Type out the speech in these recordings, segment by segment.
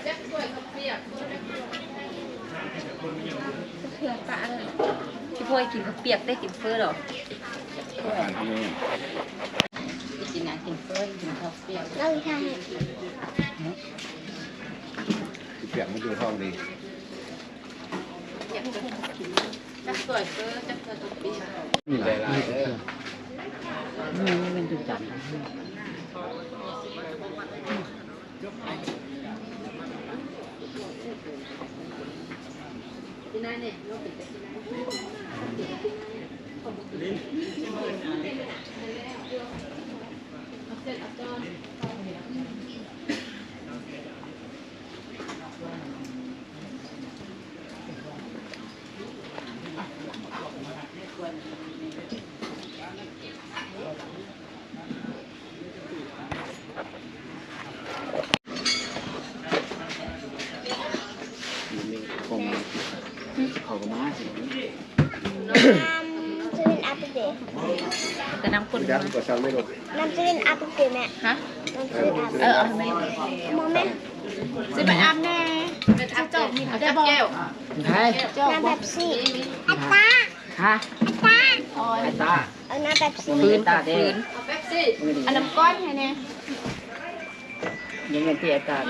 ເພື່ອປະ ຊິພໍ່ໃຫ້ກິນເຂົ້າປຽກເດ້ ກິນເຝີດອກ. ກິນຫຍັງ? ກິນເຝີ ກິນເຂົ້າປຽກ. ເອົາທາງ ຊິປຽກມັນຢູ່ທ້ອງດີ. ຈັກຖ້ວຍເຝີ ຈັກຖ້ວຍເຂົ້າປຽກ. ນີ້ລະ ນີ້ແມ່ນຈຸດຈັນ. ເຂົ້າກໍມາຊິ. ນ້ຳເຊເວ່ນອັບເດ້. ແຕ່ນ້ຳຂຸ້ນ. ນ້ຳເຊເວ່ນອັບເດ້ແມ່. ຮະ? ນ້ຳເຊເວ່ນອັບ. ເອີ ເອົາໃຫ້ແມ່. ມອງແມ່. ເຊເວັນອັບແນ່. ເຈົ້າມີແຕ່ບໍ່? ໃຜ? ນ້ຳເປັບຊີ. ອັດຕາ. ຮະ? ອັດຕາ. ອໍ ອັດຕາ. ເອົານ້ຳເປັບຊີ. ຟືນ ຟືນ. ເອົາເປັບຊີ. ອັນນ້ຳກ້ອນໃຫ້ແນ່. ຍັງເງິນທີ່ອາຈານ.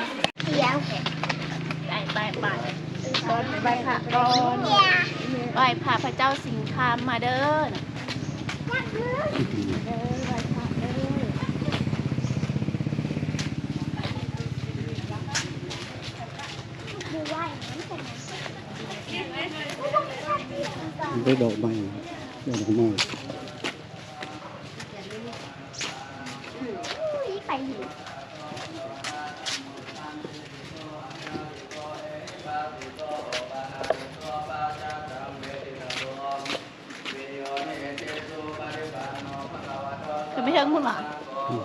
ໄປ ໄປ ໄປ ໄຫວ້ພະກ່ອນ. ໄຫວ້ພະ ພະເຈົ້າສິງຄຳມາເດີ. ເດີ ໄຫວ້ພະເດີ. ໄດ້ດອກໄມ້ ດອກໄມ້. ຂຶ້ນໄປເທິງພຸ້ນຫວາ? ອືມ.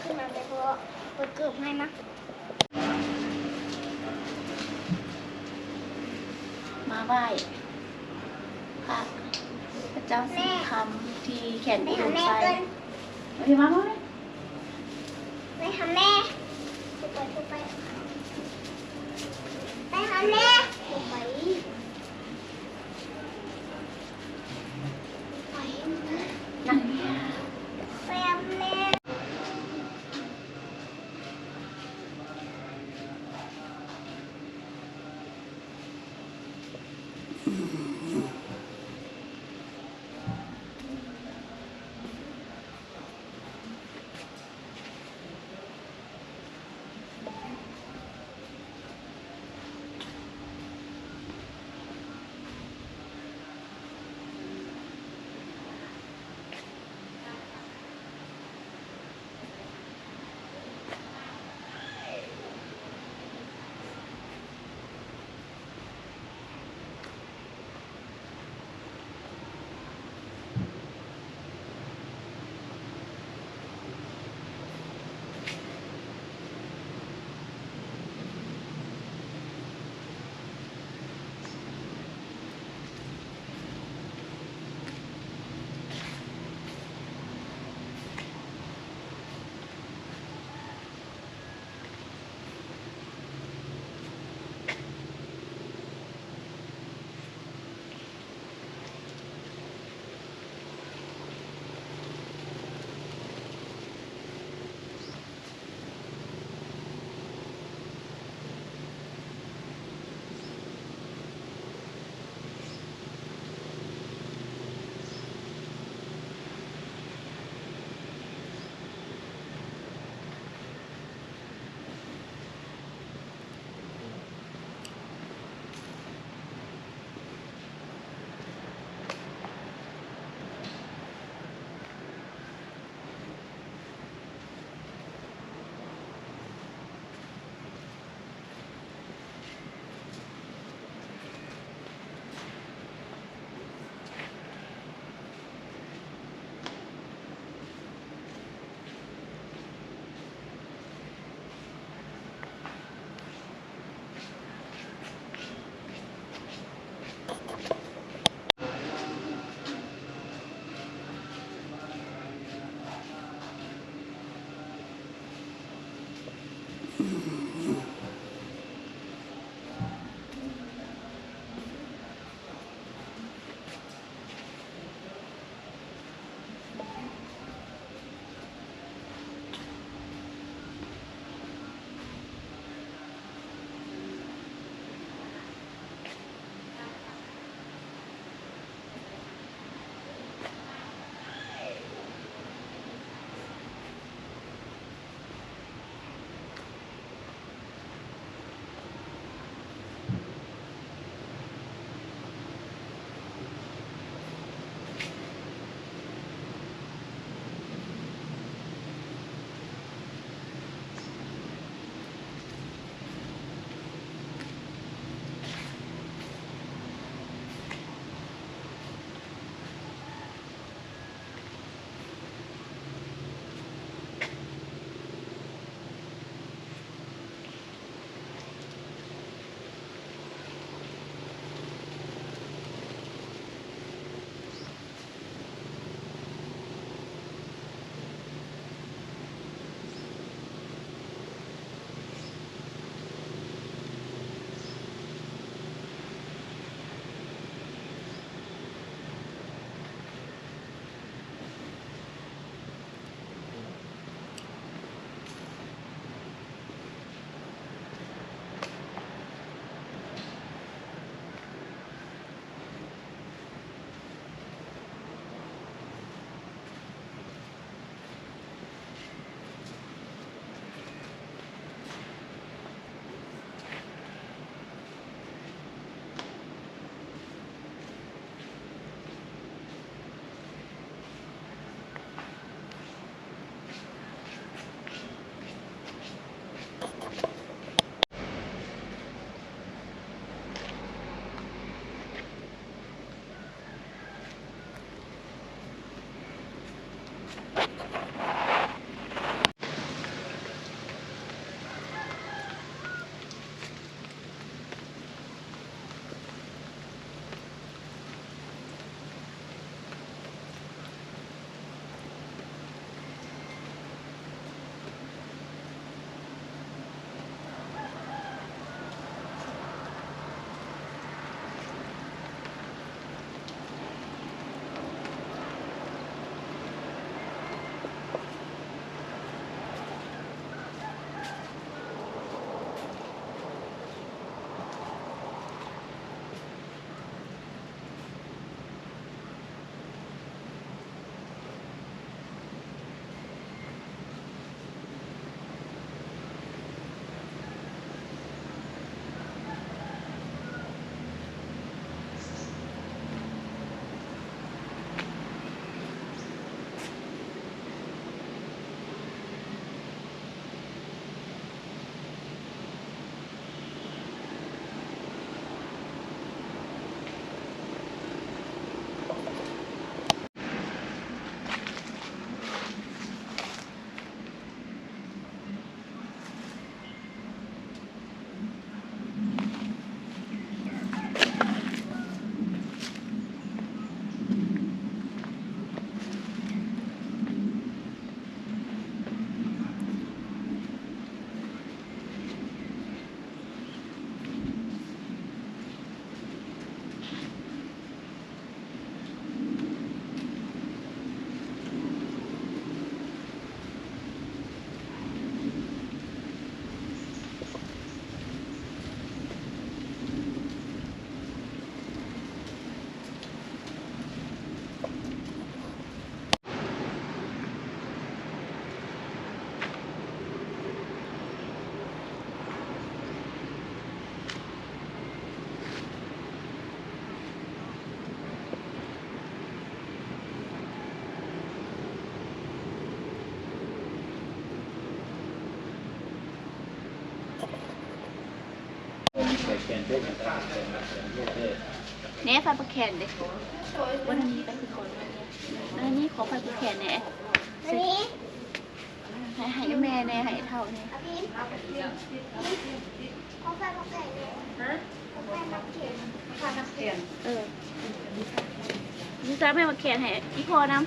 ຂຶ້ນມາແມ່ພໍ່ ເປີດເກີບໃຫ້ມາ. ມາໄຫວ້ພະ ພະເຈົ້າສິງຄຳທີ່ແຂນອຸດົມໄຊ. ມາ ມາ ມາ. ໄປຫາແມ່ ໄປ ໄປ ໄປຫາແມ່ ໄປ ໄປ ໄປຫາແມ່. ເ ແນ່ ຝາກປາກແຂນເດ້. ບໍ່ທັນມີໄປຄືກ່ອນ. ອັນນີ້ຂໍຝາກປາກແຂນແນ່. ອັນນີ້ ໃຫ້ ໃຫ້ແມ່ແນ່ ໃຫ້ເຖົ້າແນ່. ເອີ ມີຕາແມ່ມາແຂນໃຫ້ອີ່ພໍ່ນຳ.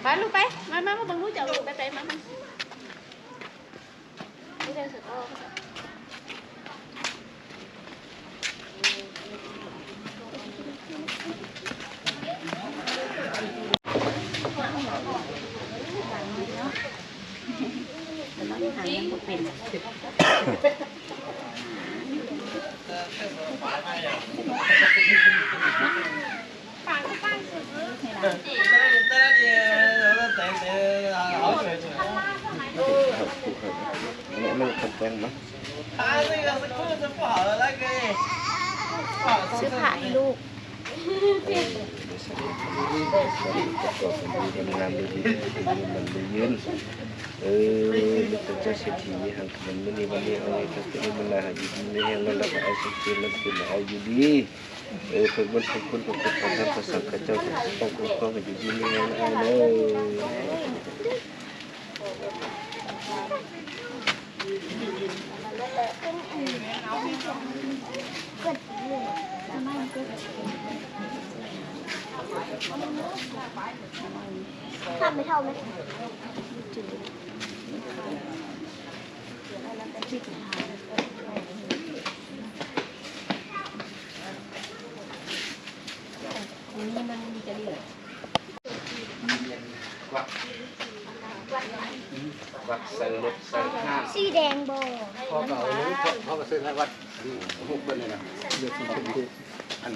ໄປລູກໄປ ມາ ມາ ມາເບິ່ງລູກເຈົ້າໄປ ໄປ ມາ ມາ. ຊື້ຜ້າໃຫ້ລູກ. ເອີ ປະກອບກັນດີ ງາມໆ ດີໆ ຢູ່ດີມີແຮງ ເອີ ມີແຕ່ເຈົ້າເສດຖີ ມີຫຍັງ ມື້ນີ້ວັນນີ້ ເອົາໃຫ້ທັງເປັນມື້ໜ້າ ໃຫ້ຢູ່ດີມີແຮງ ນອນຫຼັບໃຫ້ເອົາສຸກ ຕື່ນນອນຕື່ນໃຫ້ເອົາຢູ່ດີ. ເອີ ເພິ່ນບຸນເພິ່ນຄຸນ ເພິ່ນຄຸນຂອງທ່ານພະສັງຄະເຈົ້າ ເພິ່ນປົກປ້ອງຄຸ້ມຄອງໃຫ້ຢູ່ດີມີແຮງນະອ້າຍເດີ. ຂ້າມໄປເທົ່າໄໝ? ນີ້ມັນມີແຕ່ນີ້ແຫຼະ. ວັດໃສ່ລົດໃສ່ຫ້າງ ສີແດງບໍ່? ພໍ່ກໍເອົາລູກ ພໍ່ກໍຊື້ໃຫ້ວັດ ອັນຮູບເພິ່ນນີ້ນະ ອັນ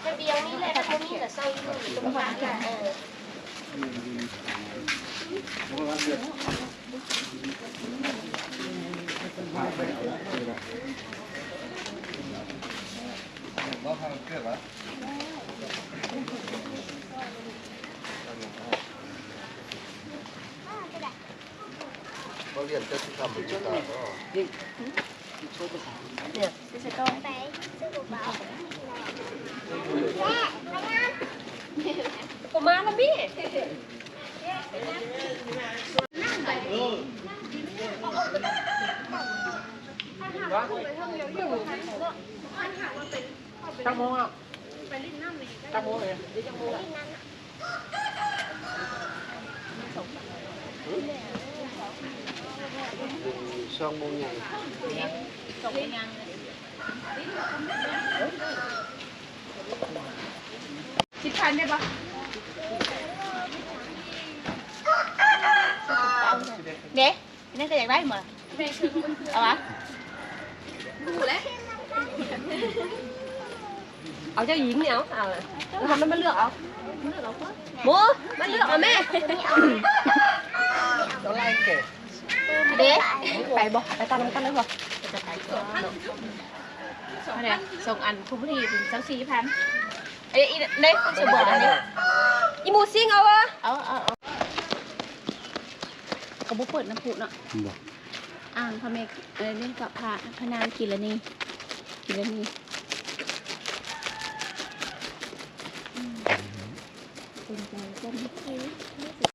ທະບຽນນີ້ແຫຼະ ຖ້າບໍ່ມີກໍເຊົ່າຢູ່ໂຮງພະບານນະ. ເອີ ບໍ່ລຽນແຕ່ຊິທຳເປັນຕາບໍ່? ປະມານລະມີ. ຈັກໂມງແລ້ວ? ຈັກໂມງເລີຍ? ສອງໂມງຍັງ. ສອງໂມງຍັງ. ສິບພັນໄດ້ບໍ່? ເດ້ ແມ່ກໍຢາກໄດ້ໝົດ. ເອົາວະ? ຮູ້ແລ້ວ ເອົາເຈົ້າຍິງນີ້ ເອົາ ເອົາ ເອົາ ໃຫ້ມັນມາເລືອກເອົາ. ໂມ ມາເລືອກເອົາແມ່. ເດ້ ໄປບໍ່? ໄປຕາມນຳກັນເລີຍບໍ່? ເທົ່າໃດ? ສອງອັນ ຜູ້ຜູ້ດີເປັນຊາວສີ່ພັນ. ເອີ ອີ ໄດ້ສະບວນອັນນີ້ ອີໝູຊິງເອົາວະ? ເອົາ ເອົາ ເອົາ. ກໍບໍ່ເປີດນ້ຳພຸເນາະ. ບໍ່ ອ່າງພະແມ່ ເອີ ນີ້ກໍພະ ພະນາງກິລະນີ ກິລະນີ. ອືມ ເປັນໃຈເພິ່ນ.